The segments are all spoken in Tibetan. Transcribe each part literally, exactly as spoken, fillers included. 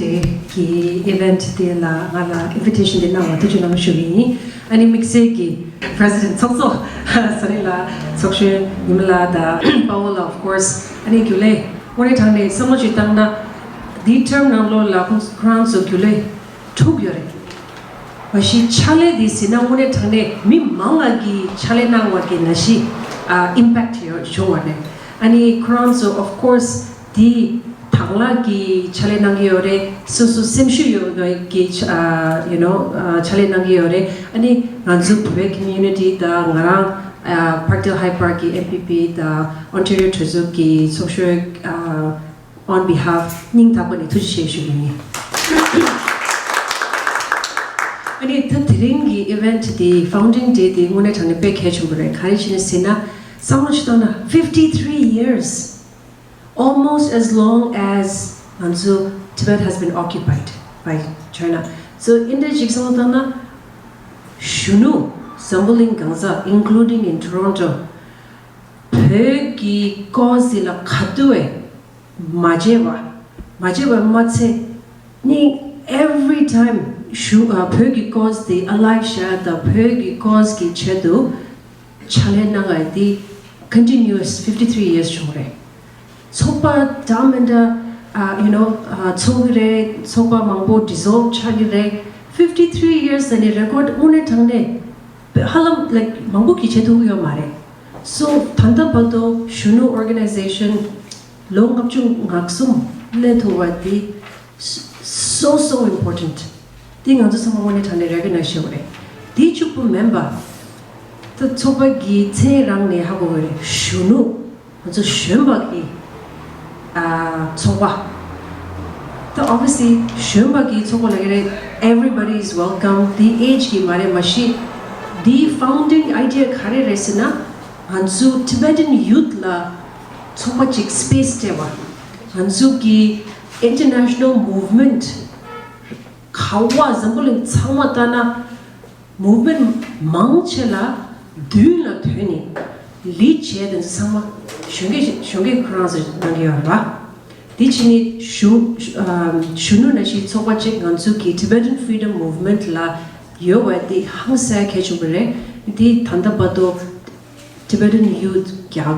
Day གི་event དེ་ལ་ང་ལ་invitation དེ་གནང་བ་ཐུགས་རྗེ་གནང་ཞུ་གི་ཡིན། ཨ་ནི་དམིགས་བསལ་གྱི་president ཚོགས་གཙོ་ས་རི་ལགས། ཚོགས་གཞོན་ཉི་མ་ལགས་དང་པ་ཝོ་ལགས། Of course ཨ་ནི་རྒྱུན་ལས་དངོས་གནས་དྲང་གནས་བསམ་བློ་ཅིག་བཏང་ན་འདིའི་term ནང་ལོགས་ལ་ཁོང་ཁོ་རང་ཚོ་རྒྱུན་ལས་དྲུག་ཡོད་རེད། མ་གཞི་ཕྱག་ལས་འདི་ཟེར་ན་དངོས་གནས་དྲང་གནས་མི་མང་ང་གི་ཕྱག་ལས་གནང་བ་གི་ནང་བཞིན་ཨ་impact ཡོད་བྱུང་བ་རེད། ཨ་ནི་ཁོ་རང་ཚོ་of course འདི་དང་བླངས་ཀྱི་ཕྱག་ལས་གནང་གི་ཡོད་རེད། སོ་སོ་སེམས་ཤུགས་ཡོད་པའི་གི་ཨ་you know ཨ་ཕྱག་ལས་གནང་གི་ཡོད་རེད། ཨ་ནི་ང་ཚོ་བོད་community དང་ང་རང་ཨ་Parkdale High Park གི་M P P དང་Ontario གྲོས་ཚོགས་ཀྱི་ཚོགས་གཞོན་ཨ on behalf སྙིང་ཐག་པ་ནས་ཐུགས་རྗེ་ཆེ་ཞུ་གི་ཡིན། ཨ་ནི་ད་དེ་རིང་གི་event དེ་founding day དེ་དངོས་གནས་དྲང་གནས་དཔེ་གལ་ཆེན་པོ་རེད། ག་རེ་བྱས་ནས་ཟེར་ན་བསམ་བློ་ཞིག་བཏང་ན་fifty three years, almost as long as ང་ཚོ་Tibet has been occupied by China. So འདི་འདྲ་ཅིག་བསམ་བློ་བཏང་ན་གཞོན་ནུ་འཛམ་བུ་གླིང་གང་ས་including in Toronto བོད་ཀྱི་cause དེ་ལ་ག་དུས་བས་མ་བརྗེད་པ། མ་བརྗེད་པ་མ་ཚད་ནི་every time ཞུ་ཨ་བོད་ཀྱི་cause དེ་alive བཞག་དང་བོད་ཀྱི་cause གི་ཆེད་དུ་ཕྱག་ལས་གནང་བ་དེ་continuous fifty three years བྱུང་རེད། ཚོགས་པ་འདྲ་མི་འདྲ་ཨ་you know ཨ་ཚོགས་ཀྱི་རེད། ཚོགས་པ་མང་པོ་dissolve ཆགས་ཀྱི་རེད། fifty three years ཨ་ནི་record དངོས་གནས་དྲང་གནས་ཧ་ལམ་like མང་པོ་གི་བྱེད་ཐུབ་ཀྱི་ཡོད་མ་རེད། So ད་ལྟ་བར་དུ་གཞོན་ནུ་organization ལོ་ལྔ་བཅུ་ང་གསུམ་སླེབས་ཐུབ་པ་འདི་so so important. འདི་ང་ཚོ་ཚང་མ་དངོས་གནས་དྲང་གནས་recognize བྱེད་དགོས་རེད། འདི་གཅིག་པུ་མིན་པ་ད་ཚོགས་པ་གི་མཚན་རང་ནས་ཧ་གོ་གི་རེད། གཞོན་ནུ། ང་ཚོ་གཞོན་པ་གི་ཨ་ཚོགས་པ། ད་obviously གཞོན་པ་གི་ཚོགས་པ་ལབ་ཀྱི་རེད། Everybody is welcome. འདི་age གི་མ་རེད། མ་གཞི་འདི་founding idea ག་རེ་རེད་ཟེར་ན་ང་ཚོ་Tibetan youth ལ་ཚོགས་པ་གཅིག་space སྤྲད་པ། ང་ཚོ་གི་international movement ག་བ་འཛམ་བུ་གླིང་ཚང་མ་ལྟ་ན། Movement མང་ཆེ་ལ་མདུན་ལ་ཐོན་ནས་lead བྱས་དེ་ཚོ་ཚང་མ་གཞོན་སྐྱེས་གཞོན་སྐྱེས་ཁོ་རང་ཚོ་གནང་གི་ཡོད་རེད་པ། དེ་བྱས་ནས་གཞོན་ཨ་གཞོན་ནུ་ནང་བཞིན་ཚོགས་པ་གཅིག་ང་ཚོ་གི་Tibetan Freedom Movement ལ་ཡོད་པ་དེ་ཧང་སང་གལ་ཆེན་པོ་རེད། དེ་ད་ལྟ་བར་དུ་Tibetan youth རྒྱ་གར་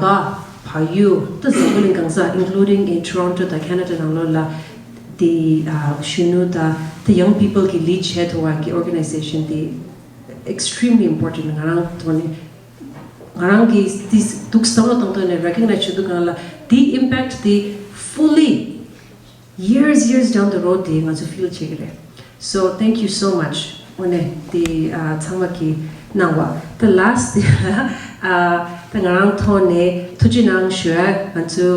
བལ་ཡུལ་ད་འཛམ་བུ་གླིང་གང་ས་including in Toronto དང་Canada ནང་ལོགས་ལ་དེ་ཨ་གཞོན་ནུ་དང་the young people གི་lead བྱས་ཐུབ་པ་གི་organization དེ་extremely important ང་རང་ཐོག་ནས། ང་རང་གིས་དེ་འདུག་བསམ་བློ་གཏོང་ཐོག་ནས་recognize བྱེད་དུས་སྒང་ལ་དེ་impact དེ་fully years years down the road དེ་ང་ཚོ་feel བྱེད་ཀྱི་རེད། So thank you so much. དངོས་གནས་དེ་ཨ་ཚང་མ་གིས་གནང་བ། The last དེ་ལ་ཨ་ད་ང་རང་ཐོག་ནས་ཐུགས་རྗེ་གནང་ཞུ་ཡ། ང་ཚོ་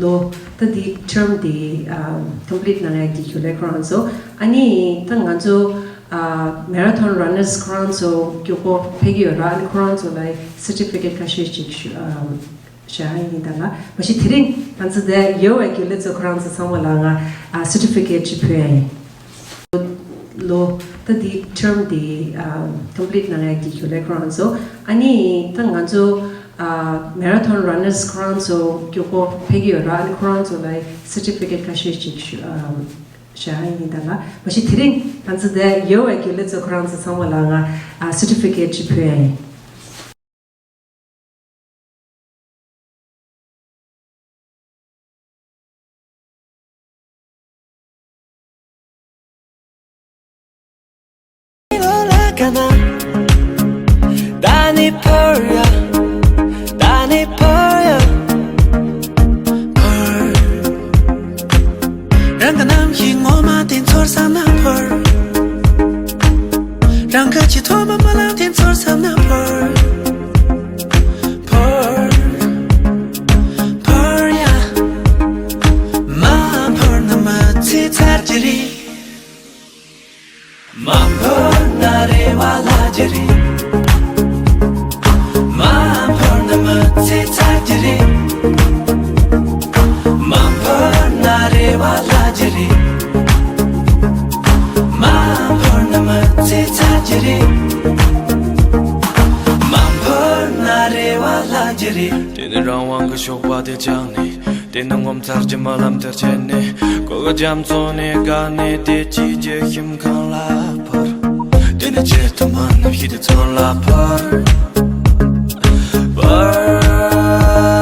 ལོ་ད་དེ་term དེ་ཨ་complete གནང་ཡ་གི་རྒྱུ་ལས་ཁོ་རང་ཚོ། ཨ་ནི་ད་ང་ཚོ་ཨ་marathon runners ཁོ་རང་ཚོ་མགྱོགས་པོ་ཕེབས་ཀྱི་ཡོད་ར། ཨ་ནི་ཁོ་རང་ཚོ་ལ་certificate ཁ་ཤས་ཅིག་ཞུ་ཨ་བྱ་ཡིན་ད་ལ། མ་གཞི་དེ་རིང་ང་ཚོ་འདིར་ཡོད་པའི་རྒྱུན་ལས་ཚོ་ཁོ་རང་ཚོ་ཚང་མ་ལ་ང་ཨ་certificate ཅིག་ཕུལ་ཡ་ཡིན། ལོ་ད་དེ་term དེ་ཨ་complete གནང་ཡ་གི་རྒྱུ་ལས་ཁོ་རང་ཚོ། ཨ་ནི་ད་ང་ཚོ་ཨ་marathon runners ཁོ་རང་ཚོ་མགྱོགས་པོ་ཕེབས་ཀྱི་ཡོད་ར། ཨ་ནི་ཁོ་རང་ཚོ་ལ་certificate ཁ་ཤས་ཅིག་ཞུ་ཨ་བྱ་ཡིན་ད་ལ། མ་གཞི་དེ་རིང་ང་ཚོ་འདིར་ཡོད་པའི་རྒྱུན་ལས་ཚོ་ཁོ་རང་ཚོ་ཚང་མ་ལ་ང་ཨ་certificate ཅིག་ཕུལ་ཡ་ཡིན། རང་གི་ནམ་ཞིག་ངོ་མ་དེ་ཚོར་བསམ་ན་འཕུར། རང་གི་ཆེས་ཐོག་མ་རྨི་ལམ་དེ་ཚོར་བསམ་ན་འཕུར། འཕུར། འཕུར་ཡ། མ་འཕུར་ན་མི་ཚེ་ཚར་གྱི་རེད། མ་འཕུར་ན་རེ་བ་བརླག་གི་རེད། མ་འཕུར་ན་མི་ཚེ་ཚར་གྱི་རེད། མ་འཕུར་ན་རེ་བ་བརླག་གི་རེད། མ་འཕུར་ན་མི་ཚེ་ཚར་གྱི་རེད། མ་འཕུར་ན་རེ་བ་བརླག་གི་རེད། དེ་ནི་རང་དབང་གི་ཞོགས་པ་དེ་བཅངས་ནས། དེ་ནས་ངོ་མཚར་གྱི་རྨི་ལམ་དེར་བྱས་ནས། གོ་གི་རྒྱ་མཚོ་ནས་བཀག་ནས་དེ་ཅི་རྒྱུ་ཞིམ་ཁང་ལ་འཕུར། དེ་ནས་ཆེས་ཐོག་མ་རྣམ་ཤེས་དེ་ཚོ་ལ་འཕུར། འཕུར།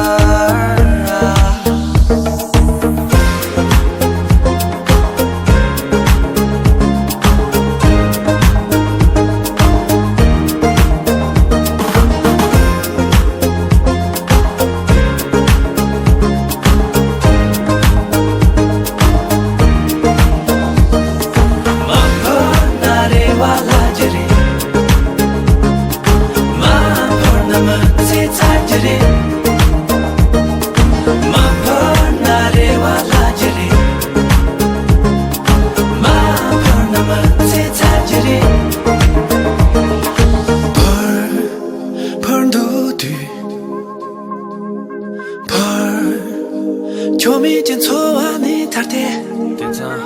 མ་འཕུར་ན་རེ་བ་ལྷ་རྒྱུ་རེད། མ་འཕུར་ན་མི་ཚེ་ཚར་རྒྱུ་རེད། མ་འཕུར་ན་རེ་བ་ལྷ་རྒྱུ་རེད། མ་འཕུར་ན་མི་ཚེ་ཚར་རྒྱུ་རེད། འཕུར། འཕུར་འདུག་དུས། འཕུར། ཁྱོད་མེད་ཀྱི་འཚོ་བ་ནས་ཐར་ཏེ། དེང་སང་།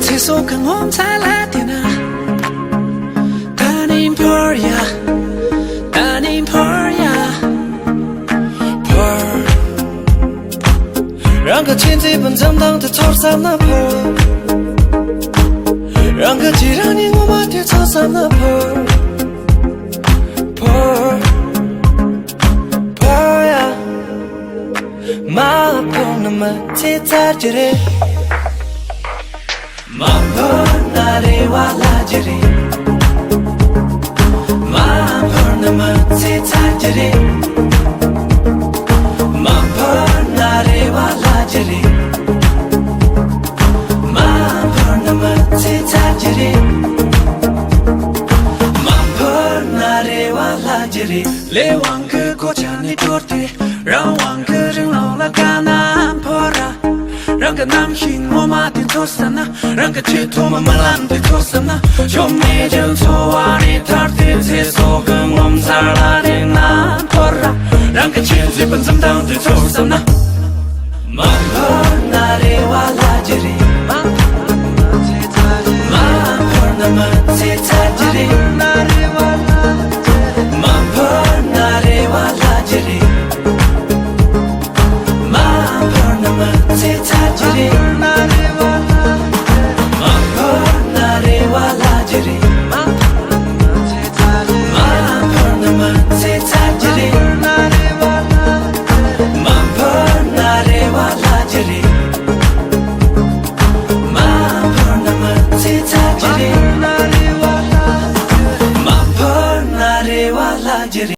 ཚེ་སྲོག་གི་ངོ་མཚར་ལ་བལྟས་ན། ད་ནི་འཕུར་ཡ། ད་ནི་འཕུར་ཡ། འཕུར། རང་གི་ཆེས་མཛེས་པའི་འཛུམ་མདངས་དེ་ཚོར་བསམ་ན་འཕུར། རང་གི་རྗེས་རང་ཉིད་ངོ་མ་དེ་ཚོར་བསམ་ན་འཕུར། འཕུར། འཕུར་ཡ། མ་འཕུར་ན་མི་ཚེ་ཚར་རྒྱུ་རེད། མ་འཕུར་ན་རེ་བ་ལྷ་རྒྱུ་རེད། མ་འཕུར་ན་མི་ཚེ་ཚར་རྒྱུ་རེད། མ་འཕུར་ན་རེ་བ་ལྷ་རྒྱུ་རེད། མ་འཕུར་ན་མི་ཚེ་ཚར་རྒྱུ་རེད། མ་འཕུར་ན་རེ་བ་ལྷ་རྒྱུ་རེད། ལས་དབང་གི་གོ་ཆ་ནས་དྲོར་ཏེ། རང་དབང་གི་རིང་ལུགས་ལ་དགའ་ན་འཕུར་ར། རང་གི་རྣམ་ཤེས་ངོ་མ་དེ་ཚོར་བསམ་ན། རང་གི་ཆེས་ཐོག་མའི་རྨི་ལམ་དེ་ཚོར་བསམ་ན། ཆོ་མེད་ཀྱི་འཚོ་བ་ནས་ཐར་ཏེ། ཚེ་སྲོག་གི་ངོ་མཚར་ལ་དེ་ན་འཕུར་ར། རང་གི་ཆེས་མཛེས་པའི་འཛུམ་མདངས་དེ་ཚོར་བསམ་ན། མ་འཕུར་ན་རེ་བ་ལྷ་རྒྱུ་རེད། མ་འཕུར་ན་མི་ཚེ་ཚར་རྒྱུ་རེད། མ་འཕུར་ན་མི་ཚེ་ཚར་རྒྱུ་རེད། མ་འཕུར་ན་རེ་བ་ལྷ་རྒྱུ་རེད། མ་འཕུར་ན་མི་ཚེ་ཚར་རྒྱུ་རེད། མ་འཕུར་ན་རེ་བ་ལྷ་རྒྱུ་རེད། མ་འཕུར་ན་མི་ཚེ་ཚར་རྒྱུ་རེད། མ་འཕུར་ན་རེ་བ་ལྷ་རྒྱུ་རེད། མ་འཕུར་ན་མི་ཚེ་ཚར་རྒྱུ་རེད། མ་འཕུར་ན་རེ་བ་ལྷ་རྒྱུ་རེད།